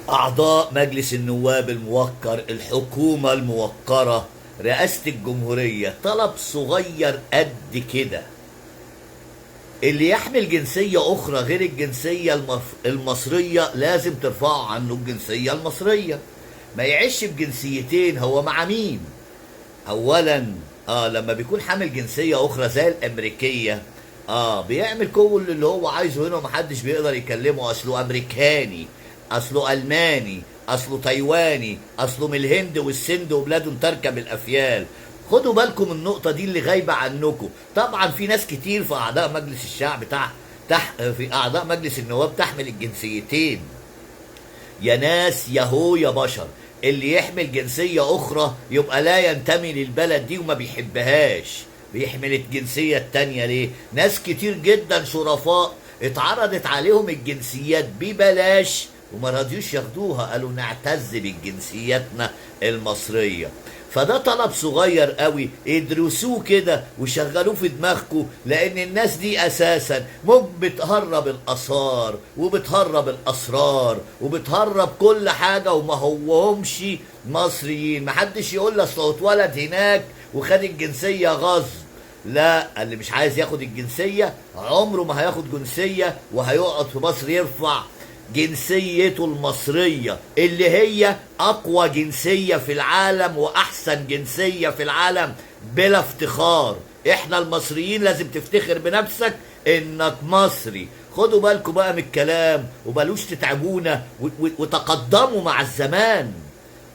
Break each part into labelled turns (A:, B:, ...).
A: أعضاء مجلس النواب الموقر، الحكومة الموقرة، رئاسة الجمهورية، طلب صغير قد كده: اللي يحمل جنسية أخرى غير الجنسية المصرية لازم ترفعوا عنه الجنسية المصرية. ما يعيش بجنسيتين، هو مع مين؟ أولا لما بيكون حامل جنسية أخرى زي الأمريكية بيعمل كل اللي هو عايزه هنا ومحدش بيقدر يكلمه، أصله أمريكاني، أصله ألماني، أصله تايواني، أصله من الهند والسند وبلاده تركب الأفيال. خدوا بالكم من النقطة دي اللي غايبة عنكم. طبعا في ناس كتير في أعضاء مجلس الشعب في أعضاء مجلس النواب تحمل الجنسيتين. يا ناس يا هو يا بشر، اللي يحمل جنسية أخرى يبقى لا ينتمي للبلد دي وما بيحبهاش. بيحمل الجنسية التانية ليه؟ ناس كتير جدا شرفاء اتعرضت عليهم الجنسيات ببلاش وما رضيوش ياخدوها، قالوا نعتز بجنسيتنا المصرية. فده طلب صغير قوي، ادرسوه كده وشغلوه في دماغكم، لان الناس دي اساسا بتهرب الاثار وبتهرب الاسرار وبتهرب كل حاجة، وما هوهمش مصريين. محدش يقول لي اصل اتولد هناك وخد الجنسية غصب. لا، اللي مش عايز ياخد الجنسية عمره ما هياخد جنسية، وهيقعد في مصر يرفع جنسيته المصرية اللي هي أقوى جنسية في العالم وأحسن جنسية في العالم بلا افتخار. إحنا المصريين لازم تفتخر بنفسك إنك مصري. خدوا بالكم بقى من الكلام وبلوش تتعبونا وتقدموا مع الزمان.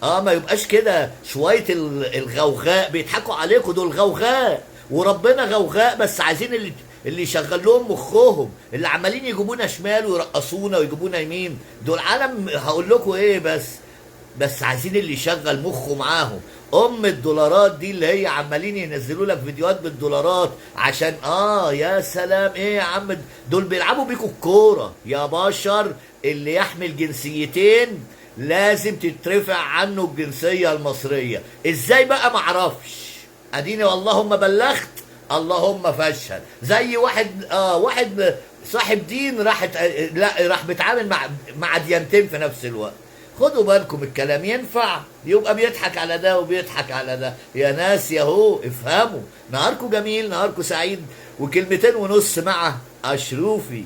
A: ما يبقاش كده شوية الغوغاء بيضحكوا عليكم، دول غوغاء وربنا غوغاء، بس عايزين اللي يشغل لهم مخهم، اللي عمالين يجيبونا شمال ويرقصونا ويجيبونا يمين. دول عالم هقول لكم ايه، بس عايزين اللي يشغل مخه معاهم. الدولارات دي اللي هي عمالين ينزلوا لك فيديوهات بالدولارات عشان يا سلام، ايه يا عم دول بيلعبوا بيكوا الكورة يا بشر. اللي يحمل جنسيتين لازم تترفع عنه الجنسية المصرية. ازاي بقى معرفش، اديني اللهم بلغت اللهم فاشهد. زي واحد واحد صاحب دين راح بيتعامل مع ديانتين في نفس الوقت. خدوا بالكم الكلام ينفع يبقى بيضحك على ده وبيضحك على ده. يا ناس يا هو افهموا. نهاركم جميل، نهاركم سعيد، وكلمتين ونص مع أشروفي.